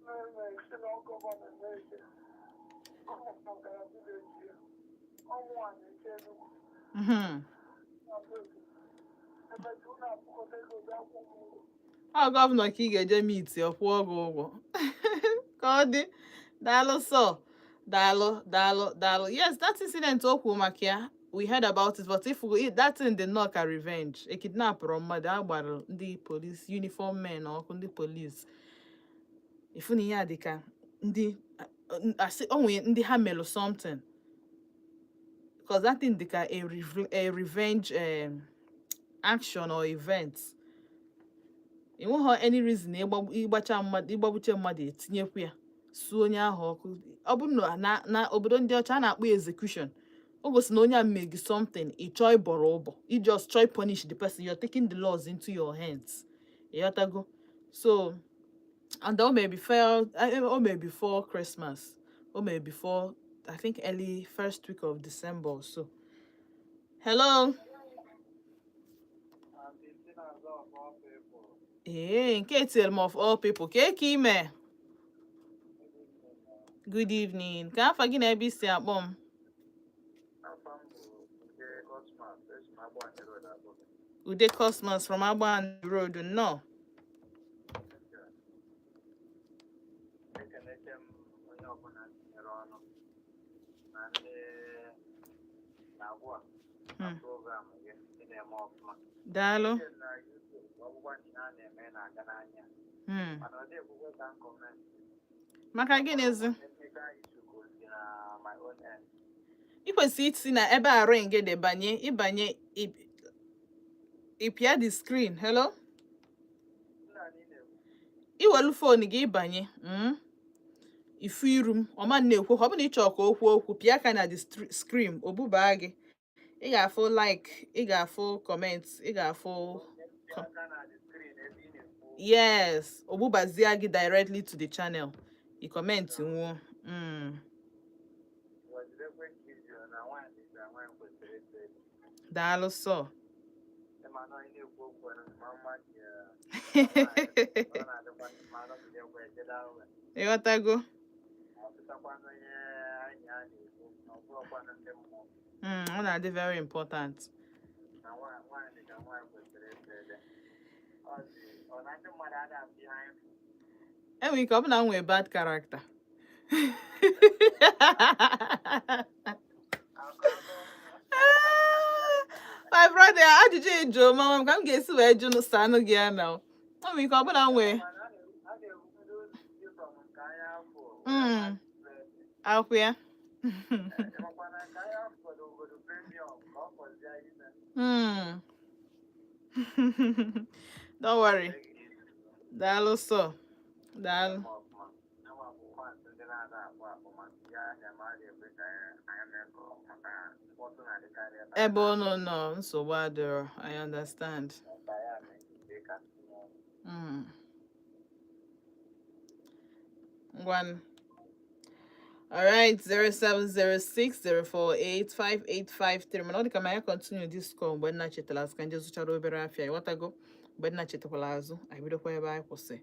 na-esi na governor na-eche governor gara village ya, ọnwụ a na-eche Enugu. Ebe m na-apụkọta ego bịa kwụ m ụgwọ. Ọ governor ka ị ga-eje meet, ọ kwụọ gị ụgwọ ka ọ dị. Daalụ sọ, daalụ, daalụ, daalụ. Yes, that incident o kwuru maka ya. We heard about it, but if we, that thing did not ka revenge. E kidnapụrụ mmadụ, a gbara ndị police uniform men ọkụ, ndị police. Ifu na ihe a dịka ndị asị o nwee ndị ha melụ something, because that thing dịka a revenge action or event. Enweghị any reason ịgbacha mmadụ, ịgbagbuche mmadụ, etinyekwu ya suo onye ahụ ọkụ. Ọ bụrụ na obodo ndị ọcha, a na-akpọ ya execution. O gosi na onye a mee gị something, ị chọọ ịbọrọ ụbọ, you just chọọ punish the person, you're taking the laws into your hands. Ịghọtago? So and o may before, o may before Christmas, o may before, I think early first week of December or so. Hello. Ee, nke etinyere m of all people ka eke ime. Good evening. Ka afa gị na ebe isi akpọ m? Afa m bụ Ude Cosmas, esi m Agbani Road abụọ. Ude Cosmos from Agbani Road, nnọọ. Ekeneke m onye ọbụla tinyere ọnụ na ndị na-agwa na program gị, ị na-eme ọfụma. Daalụ. Site na YouTube, ọ bụkwa na ihe a na-eme na-aga n'anya, mana ọ dị ekwukwe ka m comment. Maka gịnịzi? Technical issue ka o si na my own end. Ị kwesịrị isi na ebe a ring dị banye, ịbanye, ịpịa the screen. Hello? Nna anyị na-ekwu. Iwelu phone gị ịbanye, ifu iru m ọma na-ekwu. Ọ bụ na ị chọrọ ka o kwuo okwu, pịa aka na the screen, o bubaa gị. Ị ga-afụ like, ị ga-afụ comment, ị ga-afụ Onye aka na the screen ebe ị na-ekwu. Yes, o bubazie gị directly to the channel, ị comment nwuo. Wazirekwe ka izu na nwaanyị dị ka nwaanyị kwesịrị ịtụ ego. Daalụ sọ. Ịma na onye na-ekwu okwu na ma mma dị ya, ọ na-adịkwa mma nọgidekwa ejede ahụ. Ịghọtago? Ọtụtakwanụ onye anyị a na-ekwu na ọ bụrụkwanụ ndị mmụọ. Ọ na-adị very important. Na nwaanyị dị ka nwaanyị kwesịrị ịtụ ede. Ọ dị ọ na ndị mmadụ ada afụ ihe anyị fụ. Enwere ike ọ bụ na m nwee bad character. Akọ. My brother, ajụjụ ịjụ mama m ka m ga-esi wee jụ sanụ gị ya na o nwere ike ọ bụ na m nwee Mana a na-ekwugodo dị from nke anya afọ. Akwụ ya. Ịmakwa na nke anya afọ obodo premium ka ọ fọzie ime. Don't worry. Daalụ sọ, daalụ. Ọfụma enwe bụ fans ndị na-ada akpọ akpọ ma ya anya ma a ga-ekwe ka anyị mekọ maka mkpọtụ na-adịkarị ebe a. Ebe unu nọ, nsogbu adịrọ. I understand. Ka ya mee ka ntinye ọnụ. Ngwanụ. All right, 07060485853. Mana ọ dị ka ma ya continue this call mgbe nna chetara azụ, ka nje zụchara obere afịa. Ịghọtago? Mgbe nna chetakwala azụ, anyị bidokwa ebe anyị kwụsị.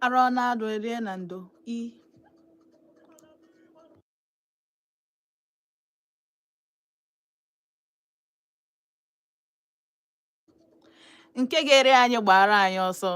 Arọ na-adụ erie na ndo i. Nke ga-ere anyị gbara anyị ọsọ.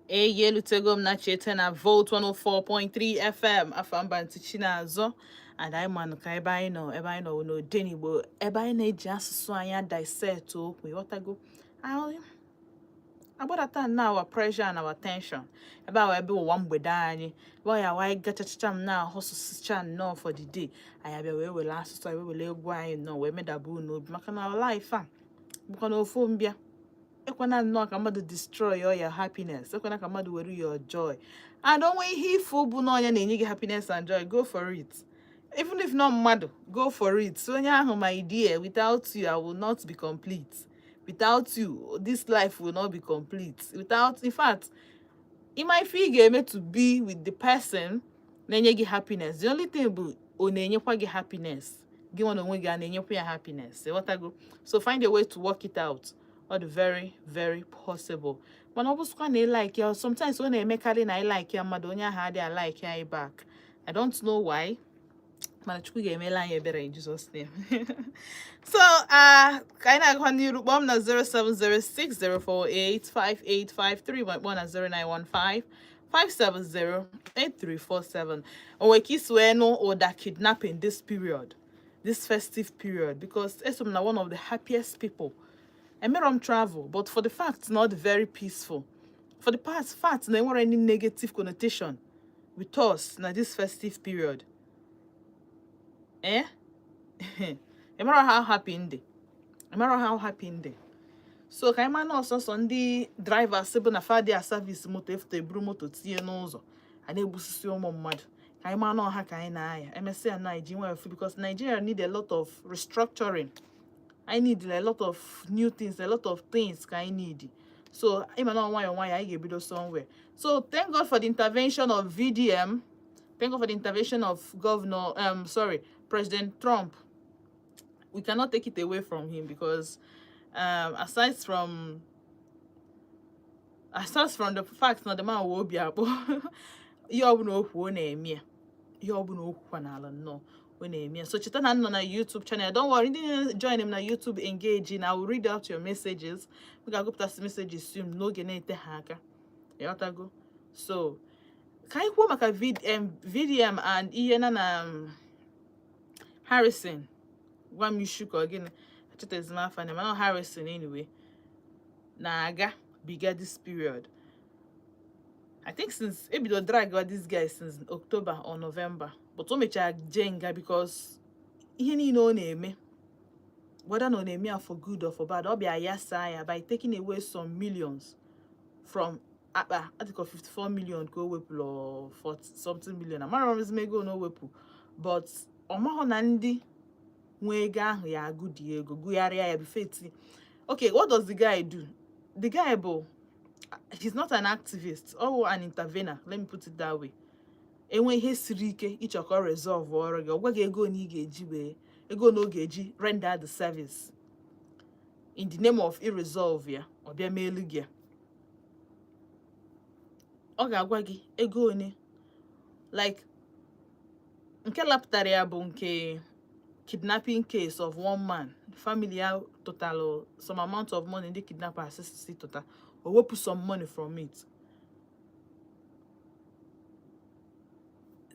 Eyi elutego m na cheta na Volt 104.3 FM. Afa mba ntị Chinazọ and anyị manụ ka ebe anyị nọ, ebe anyị nọ wụ n'Odenigbo, ebe anyị na-eji asụsụ anyị dissect okwu. Ịghọtago? Anyị agbadata na our pressure and our tension ebe a, ebe ụwa mgbede anyị, ebe ọ ya wa anyị gachachacha m na-ahụsụsịcha nnọọ for the day. Anyị abịa wee were asụsụ anyị, wee were egwu anyị nnọọ wee medaba unu obi, maka na our life a bụkwa na ofu mbịa. Ekwana nnọọ ka mmadụ destroy all your happiness, ekwana ka mmadụ were your joy. And onwe ihe ifo bụ na ọnya na-enye gị happiness and joy, go for it. Even if not mmadụ, go for it. So onye ahụ, my dear, without you I will not be complete. Without you this life will not be complete. Without, in fact, ịma ife ị ga-eme to be with the person na-enye gị happiness, the only thing bụ ọ na-enyekwa gị happiness, gị nwa na onwe gị a na-enyekwa ya happiness. Ịghọtago? So find a way to work it out. Ọ dị very very possible. Mana ọ bụsịkwa na ị like ya, sometimes ọ na-emekarị na ị like ya mmadụ, onye ahụ adịghị like anyị back. I don't know why, mana Chukwu ga-emela anyị ebere in Jesus' name. So ka anyị na-agakwa n'iru, kpọọ m na 07060485853, ma kpọọ na 0915 5708347. O nwere ka isi wee nụ ụda kidnapping this period, this festive period? Because eso m na one of the happiest people. Emerọ m travel, but for the fact not very peaceful, for the past fact na enwere any negative connotation with us na this festive period, eh, ịmara how happy ndị, ịmara how happy ndị. So ka anyị ma na ọsọsọ ndị drivers bụ na fadia service moto efute eburu moto tinye n'ụzọ a na-egbusisi ụmụ mmadụ. Ka anyị ma na ọha ka anyị na-aya emesịa na iji nwee efu, because Nigeria need a lot of restructuring. I need a lot of new things, a lot of things ka anyị need. So ịma na nwayọ nwayọ anyị ga-ebido somewhere. So thank God for the intervention of VDM. Thank God for the intervention of Governor, sorry, President Trump. We cannot take it away from him, because aside from the fact na the man wụ obi akpọ, ihe ọbụla okwu ọ na-eme ya, ihe ọbụla okwukwa n'ala nnọọ ọ na-eme ya. So cheta na m nọ na YouTube channel. Don't worry, ndị na-join m na YouTube, engage na I will read out your messages. M ga-agụpụtasị messages m n'oge na-ete ha aka. Ịghọtago? So ka anyị kwuo maka VDM and ihe na Harrison. Gwa m issue ka ọ gịnị, echetazị m afa na, mana ọ Harrison anyway na-aga biga this period. I think since ebido drag this guy since October or November, but o mechara jee nga because ihe niile ọ na-eme, whether na ọ na-eme ya for good or for bad, ọ bịa ya saa ya by taking away some millions from akpa adịka 54 million ka o wepụrụ or 40 something million. Amara m ego na o wepụ, but ọ mahụ na ndị nwe ego ahụ ya agụ dị ego gụgharịa ya before eti. Okay, what does the guy do? The guy bụ, he's not an activist or an intervener, let me put it that way. Enwe ihe siri ike ịchọ ka ọ resolve ọrụ gị, ọ gwa gị ego na ị ga-eji wee ego na ọ ga-eji render the service in the name of iresolve ya. Ọ bịa meelu gị ya, ọ ga-agwa gị ego one. Like nke lapụtara ya bụ nke kidnapping case of one man. Family ya total some amount of money ndị kidnappers si total, o wepụ some money from it.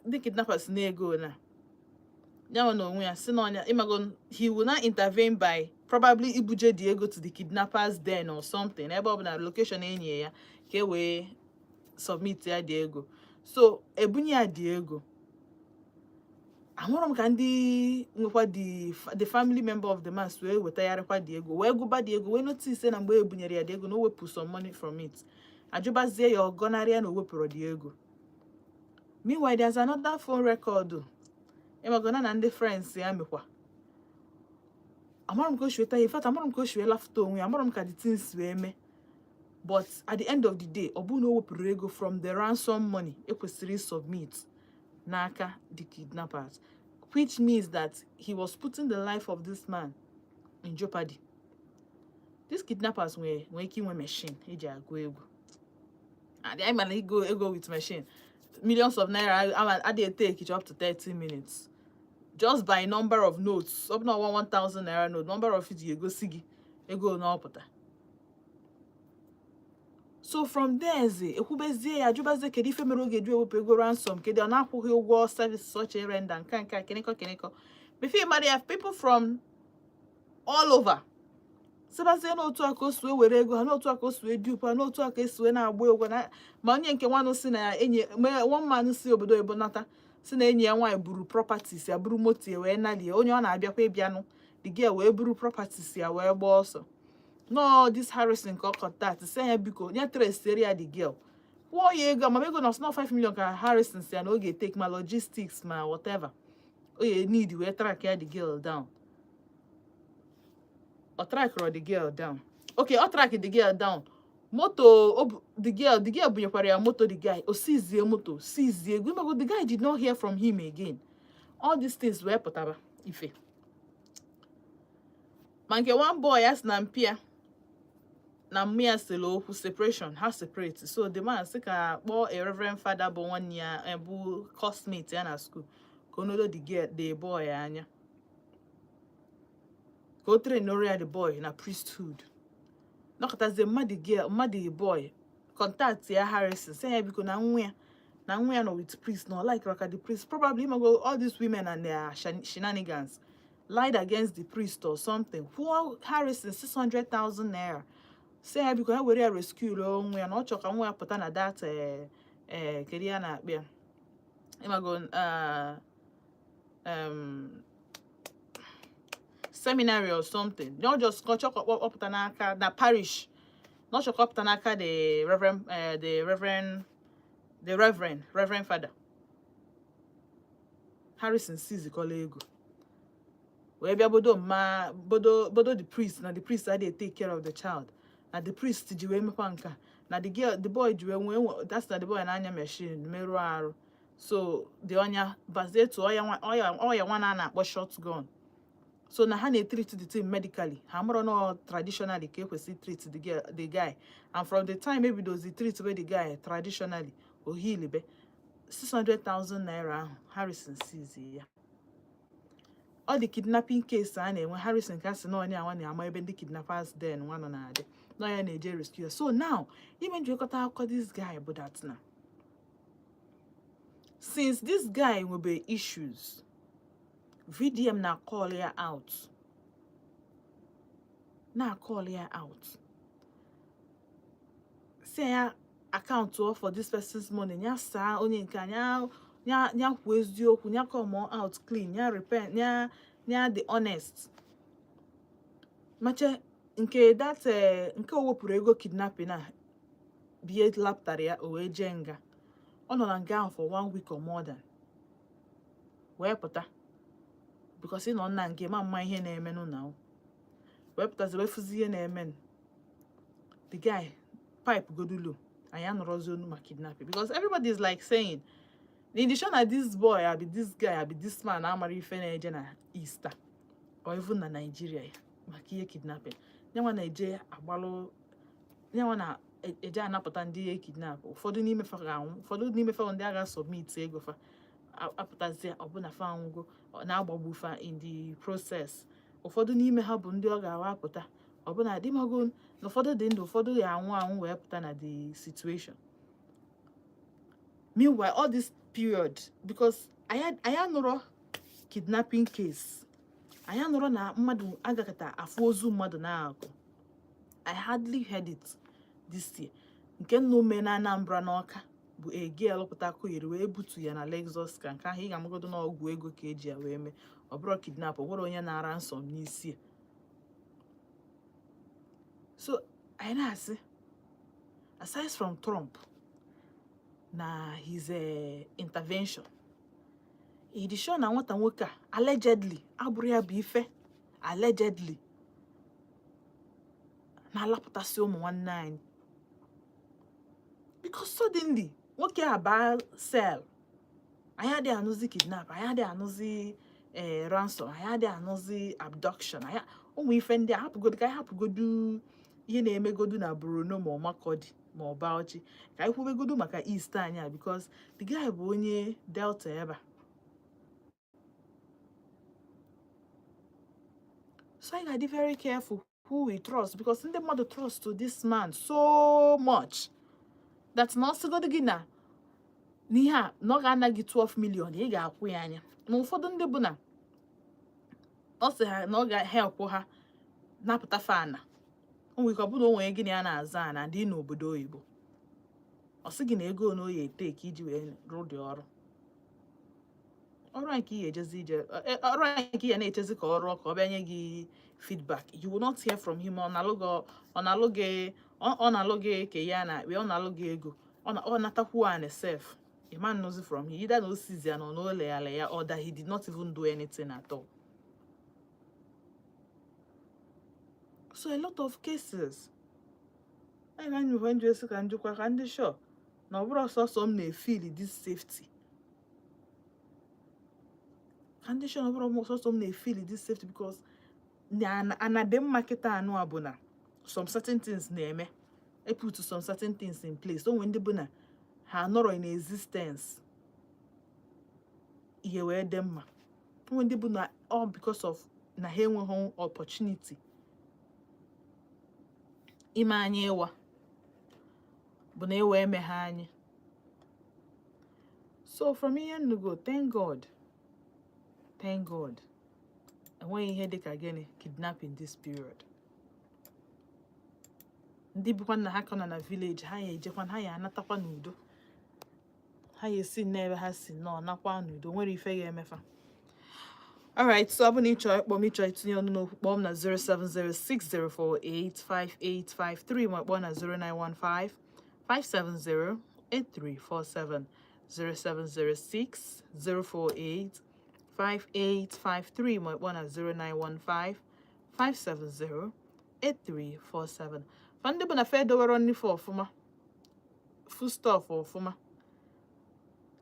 Ndị kidnappers na-ego na ya nwa na onwe ya si na ọnya ịmago, he will not intervene by probably ibuje the ego to the kidnappers den or something, ebe ọ bụ na location enyi ya ka e wee submit ya dị ego. So ebunye ya dị ego. Ahụrụ m ka ndị nwekwa the family member of the man wee wetagharịkwa dị ego, wee gụba dị ego, wee notice na mgbe e bunyere ya dị ego na o wepụ some money from it. Ajụbazie ya, ọ gọnarị ya na o wepụrụ dị ego. Meanwhile, there's another phone record ịmagona na ndị friends ya mekwa. Amara m ka o si weta ya. In fact, amara m ka o si wee lafụta onwe ya, amara m ka the things wee mee, but at the end of the day, ọ bụrụ na o wepụrụ ego from the ransom money ekwesịrị submit n'aka the kidnappers, which means that he was putting the life of this man in jeopardy. These kidnappers nwee ike inwe machine eji agụ ego, and anyị mana ego ego with machine, millions of naira adịghị take up to 30 minutes just by number of notes. Ọ bụ na 1000 naira note, number of it ga-egosi gị ego na ọpụta. So from there zi ekwubezie ya, jụbazie kedu ife mere ọ ga-eji ewepụ ego ransom, kedu ọ na-akwụghị ụgwọ service such a render, nke a kenekọ kenekọ. Before ịmara ya, people from all over sịbazie n'otu a ka o si wee were ego ha, n'otu a ka o si wee dupe ha, n'otu a ka esi wee na-agba egwu na ma onye nke nwanụ si na enyi one man si obodo oyibo nata, si na enyi ya nwaanyị buru properties ya, buru moto ya wee nalie. Onye ọ na-abịakwa ịbịanụ, the girl wee buru properties ya wee gbaa ọsọ. No, this Harrison ka ọ contact, sị ya biko nye trace ya the girl, kwụọ ya ego amam ego na ọsọ 5 million ka Harrison si ya na ọ ga-etake ma logistics ma whatever o ya need wee track ya the girl down. Ọ trackọrọ the girl down. Okay, ọ track the girl down, moto the girl bunyekwara ya moto. The guy o sizie moto, sizie ego. Imego the guy did not hear from him again. All these things wee pụtara ife. Ma nke one boy ya si na mpia na mmụ ya sere okwu separation, ha separate. So the man sị ka kpọọ a reverend father bụ nwanne ya, bụ coursemate ya na school, ka o nodo the girl, the boy anya, ka o train ya the boy na priesthood. Nọkọtazie mmadụ girl, mmadụ boy contact ya Harrison, sị ya biko na nwa ya nọ with priest, na ọ like ka the priest probably, imago all these women and their shenanigans, lied against the priest or something. Kwụọ Harrison 600,000 naira, sị ya biko ya were ya rescue nwa ya, na ọ chọrọ ka nwa ya pụta na that kedu ya na-akpị ya, ịmago seminary or something. Not just ka ọ chọọ ka ọ pụta n'aka na parish, na ọ chọọ ka ọ pụta n'aka the reverend, the reverend father. Harrison sizikọla ego wee bịa bodo mma, bodo the priest na the priest adịghị take care of the child, na the priest ji wee mekwa nka na the girl, the boy ji wee nwee that's na the boy na-anya machine merụọ arụ. So the ọnya bazie to ọya ọya nwa na a na-akpọ shotgun. So na ha na-etreat the thing medically, ha mụrụ nọ traditionally ka ekwesị treat the girl, the guy. And from the time ebidozi treat wey the guy traditionally, o heal be 600,000 naira ahụ Harrison sizi ya. Ọ dị kidnapping case a na-enwe, Harrison ka sị na onye anwa na-ama ebe ndị kidnappers den nwa nọ na-adị na ya na-eje rescue ya. So now ime njikọta akụkọ this guy bụ that na since this guy nwebe issues, VDM na call ya out, na call ya out, si ya account for this person's money, ya saa onye nke a, ya kwuo eziokwu, ya come out clean, ya repent, ya dị honest. Mache nke that nke o wepụrụ ego kidnapping a bie lapụtara ya, o wee jee nga. Ọ nọ na nga ahụ for one week or more than wee pụta, because ị nọ nna nke ma mma ihe na-emenụ na wee pụtazi wee fụzi ihe na-emenụ. The guy pipe godulo, anyị anọrọzi onu ma kidnapping, because everybody is like saying the indication na this boy abi this guy abi this man amara ife na-eje na Easter or even na Nigeria ya maka ihe kidnapping. Nyanwa na-eje agbalụ, nyanwa na-eje anapụta ndị ihe kidnap. Ụfọdụ n'ime fa ga-anwụ, ụfọdụ n'ime fa bụ ndị agha submit ego fa apụtazie ọbụna fa anwụgo, ọ na-agbagbu fa in the process. Ụfọdụ n'ime ha bụ ndị ọ ga-awa apụta ọbụna dịmago na ụfọdụ dị ndụ, ụfọdụ ya anwụ anwụ wee pụta na the situation. Meanwhile, all this period, because anyị anụrọ kidnapping case, anyị anụrọ na mmadụ agakọta afụ ozu mmadụ na-akụ. I hardly heard it this year. Nke nna ome na Anambra n'Ọka bụ a girl pụta kụnyere wee butu ya na Lexus, ka nke ahụ ị ga-amagodo na ọgwụ ego ka eji ya wee mee, ọ bụrụ kidnap, ọ nwere onye na-ara nsọ n'isi ya. So anyị na-asị, aside from Trump na his intervention, ịdị sure na nwata nwoke a allegedly abụrụ ya bụ ife allegedly na-alapụtasị ụmụ nwanne anyị? Because suddenly nwoke a baa cell, anyị adịghị anụzi kidnap, anyị adịghị anụzi ransom, anyị adịghị anụzi abduction. Anyị ụmụ ife ndị a hapụgodu, ka anyị hapụgodu ihe na-emegodu na Borno ma ọ Makurdi ma ọ Bauchi, ka anyị kwubegodu maka East anyị a, because the guy bụ onye Delta ebe a. So anyị ga-adị very careful who we trust, because ndị mmadụ trust to this man so much. That na ọsịgodo gị na n'ihe a na ọ ga-ana gị 12 million, ị ga-akwụ ya anya. Ma ụfọdụ ndị bụ na ọ sị ha na ọ ga-help ha napụta fa ana. O nwere ike ọ bụrụ na o nwere gị na ya na-aza ana ndị n'obodo oyibo, ọ sị gị na ego na oyi ete ka iji wee rụ dị ọrụ, ọrụ a nke ị ga-ejezi ije, ọrụ a nke ị ga na-echezi ka ọ rụọ, ka ọ bịa nye gị feedback. You will not hear from him. Ọ na-alụ gị, ọ na-alụ gị ka ya na ọ na-alụ gị ego, ọ natakwu an sef, ịma nnụzi from him, either na o sizi ya na ọ na o leghara ya, or that he did not even do anything at all. So a lot of cases anyị na nyekwa njụ esi ka njikwa ka ndị sure na ọ bụrụ sọsọ m na-efeel this safety, ka ndị sure na ọ bụrụ sọsọ m na-efeel this safety, because na ana dị mma kịta. Anụ a bụ na some certain things na-eme, e put some certain things in place. O nwere ndị bụ na ha nọrọ in existence, ihe wee dị mma. O nwere ndị bụ na all because of na ha enweghị opportunity ime anyị ịwa bụ na ewe eme ha anyị. So from ihe nnugo, thank God, thank God, enweghị ihe dịka gịnị, kidnapping this period. Ndị bụkwa nna ha ka nọ na village, ha ya ejekwa, ha ya anatakwa n'udo, ha ya esi n'ebe ha si nọọ nakwa n'udo, nwere ife ga-emefa. Alright, so ọ bụ na ị chọrọ ịkpọ m, ịchọrọ itinye ọnụ n'okwu, kpọọ m na 07060485853, ma kpọọ na 0915 570 8347, 0706 048 5853, ma kpọọ na 0915 570 8347. Fa ndị bụ na fe dowere nnife ọfụma, foodstuff ọfụma,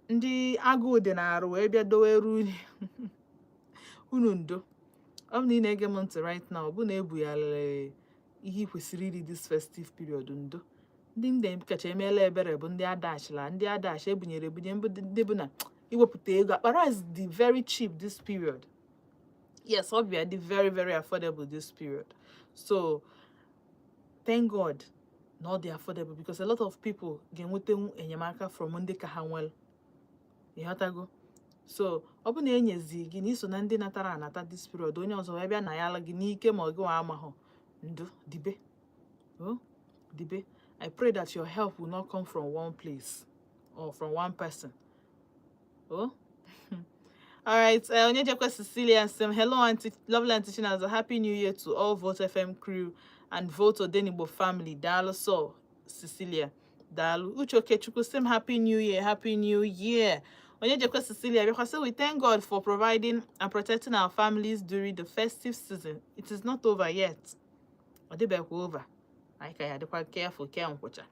ndị agụụ dị na-arụ wee bịa dowere unu unu ndo. Ọ bụ na ị na-ege m ntị right now, ọ bụ na ebugharịrị ihe ị kwesịrị iri this festive period, ndo. Ndị kacha emeela ebere bụ ndị adachila, ndị adachi ebunyere ebunye, mbụ ndị bụ na iwepụta ego. Akpa rice dị very cheap this period. Yes, ọ bịa dị very very affordable this period. So thank God na ọ dị affordable, because a lot of people ga-enwetanwu enyemaka from ndị ka ha nwere, ịghọtago? So ọ bụ na enyezi gị na iso na ndị natara anata this period, onye ọzọ wee bịa na ya ala gị n'ike, ma ọ gị nwa amahụ ndo dibe oh dibe. I pray that your help will not come from one place or from one person. Oh, all right. Onyejekwe Cecilia Sim. Hello, Auntie, lovely Auntie Chinaza. Happy New Year to all Vote FM crew and Vote Odenigbo family. Daalụ so, Cecilia. Daalụ. Uche Okechukwu Sim. Happy New Year. Happy New Year. Onyejekwe Cecilia. Because we thank God for providing and protecting our families during the festive season. It is not over yet. Ọ dịbekwa over. Anyị ka ya dịkwa careful care nkwụcha.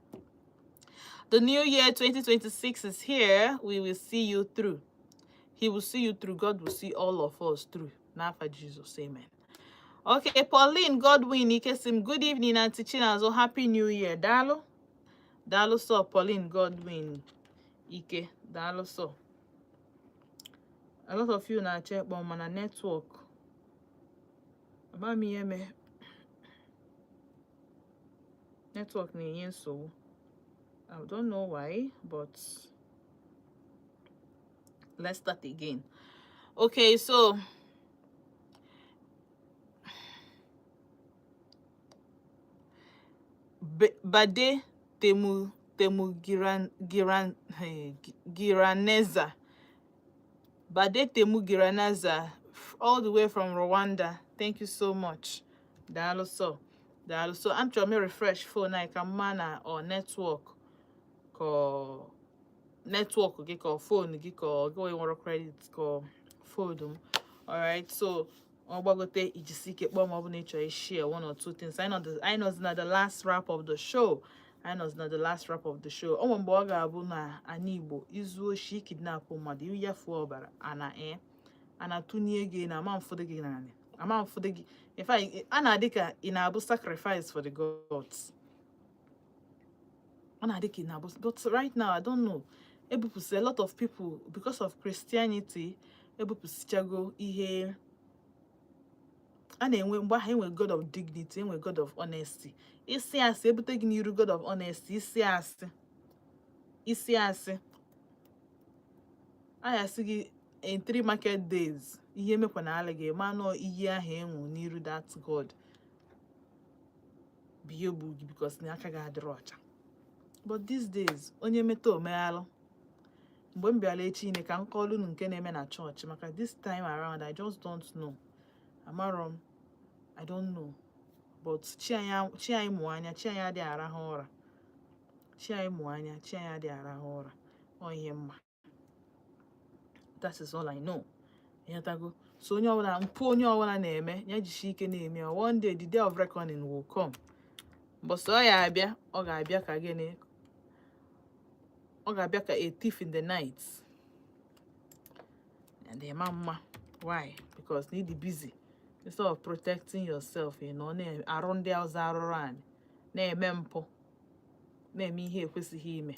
The new year 2026 is here. We will see you through. He will see you through. God will see all of us through. N'afa Jesus, amen. Okay, Pauline Godwin Ikesim, good evening, Auntie Chinazo. Happy New Year. Daalụ. Daalụ so, Pauline Godwin Ike. Daalụ so. A lot of you na-achọ ịkpọ, mana network. Ama m ihe mee. Network na-enye nsogbu. I don't know why, but let's start again. Okay, so Bade Temu Giran Giran, hey, Giraneza. Bade Temu Giraneza, all the way from Rwanda. Thank you so much. Daalụ so. Daalụ so. I'm trying to refresh phone anyị ka mma na ọ network, ka ọ network gị, ka ọ phone gị, ka ọ gị nwere credit, ka ọ phone m. Alright, so ọ gbagote, ijisi ike kpọọ ma ọ bụ na ị chọrọ share one or two things. I nọzi na the last wrap of the show. Anyị nọzi na the last wrap of the show. O nwere mgbe ọ ga-abụ na ana Igbo, izu oshi, kidnap mmadụ, iyafuo ọbara ana a na-atụnye gị na ama mfụdụ gị naanị, ama mfụdụ gị. In fact, a na-adị ka ị na-abụ sacrifice for the gods. Ọ na-adị ka ị na-abụ, but right now I don't know. Ebupụsị a lot of people because of Christianity, ebupụsịchago ihe a na-enwe mgbe ahụ. Enwe God of dignity, enwe God of honesty. Isi asị ebute gị n'iru God of honesty, isi asị Isi asị a ya sị gị in 3 market days, ihe mekwa na ala gị ma nọ iyi ahụ enwu n'iru that God bụ ihe gbu gị, because na aka gị adịrọ ọcha. But these days, onye meta omeghalụ. Mgbe m bịara echi ine ka m kọọlụ unu nke na-eme na chọọchị, maka this time around I just don't know. Amarọ m, I don't know, but chi anyị, chi anyị mụ anya, chi anyị adịghị arahụ ụra. Chi anyị mụ anya, chi anyị adịghị arahụ ụra. Ọ ihe mma, that is all I know. Ịghọtago? So onye ọbụla, mpụ onye ọbụla na-eme ya, jisie ike na-eme ya. One day, the day of reckoning will come. Mbọsị ọ ya abịa, ọ ga-abịa ka gịnị? Ọ ga-abịa ka a thief in the night. And ịma mma why? Because na ịdị busy, instead of protecting yourself, ị nọ na-arụ ndị ọzọ arụrụ anyị, na-eme mpụ, na-eme ihe ekwesịghị ime.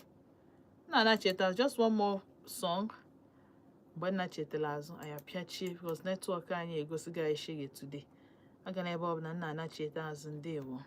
Nna na-cheta just one more song. Mgbe nna chetara azụ, anyị apịachie, because network anyị egosigo anyị shege today. Aga n'ebe ọ bụla nna anacheta azụ. Ndewo.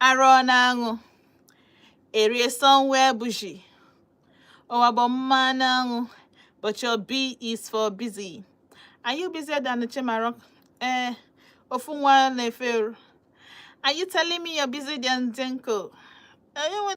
Arọ na-aṅụ erie somewhere bougie. Ụwa bụ mmanụ aṅụ, but your B is for busy. Are you busier than Chimarok? Eh, ofu nwa na-efe eru. Are you telling me you're busy than Zenko? Onye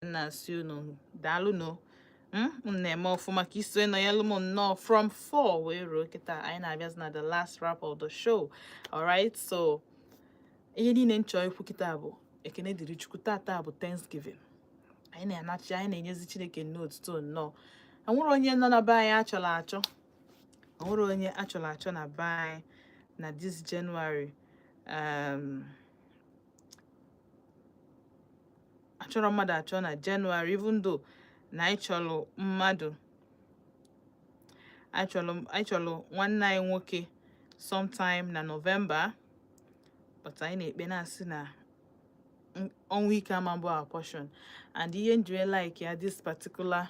na-asị unu daalụnụ. M na-eme ọfụma ka iso nọnyelụ m nnọọ from 4 wee ruo kịta anyị na-abịazi na the last wrap of the show. Alright, so ihe niile m chọrọ ikwu kịta bụ ekene dịrị Chukwu. Tata bụ Thanksgiving. Anyị na-anachi, anyị na-enyezi Chineke nnọọ otuto nnọọ. Enwere onye nọ na be anyị achọrọ achọ, onwere onye achọrọ achọ na be anyị na this January. Achọrọ mmadụ achọ na January, even though na anyị chọrọ mmadụ, anyị chọrọ nwanne anyị nwoke sometime na November, but anyị na-ekpe na-asị na ọnwụ ike ama mbụ our portion. And ihe njiwe like ya, this particular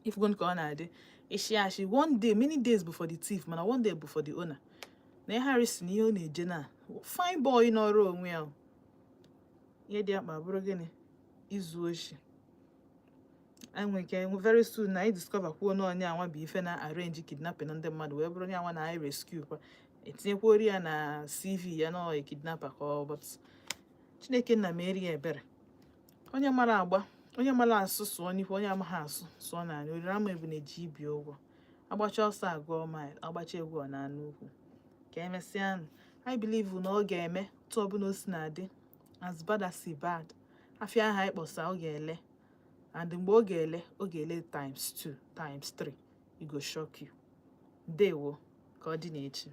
Ifugon ka ọ na-adị ishi ashi. One day, many days bụ for the thief, mana one day bụ for the owner. Na Harrison, ihe ọ na-eje na fine boy n'ọrụ onwe ya o. Ihe dị akpa bụrụ gịnị? Izu oshi. Anyị nwere ike very soon na anyị discover kwuo na onye anwa bụ ife na arrange kidnapping ndị mmadụ, wee bụrụ onye anwa na anyị rescue kwa, etinyekwori ya na CV ya na ọ kidnapper ka ọ. But Chineke nna meri ya ebere. Onye mara agba, onye mara asụ, sụọ n'ihu. Onye amaghị asụ, sụọ n'anya. Oriri ama ebu na-eji ibi ụgwọ. Agbacha ọsọ agụọ mile, agbacha egwu ọ na-anụ ukwu. Ka emesịa. I believe na ọ ga-eme otu ọbụla o si na-adị. As bad as e bad, afịa ahụ anyị kpọsa, ọ ga-ele. And mgbe ọ ga-ele, ọ ga-ele times 2, times 3. E go shock you. Ndewo, ka ọ dị n'echi.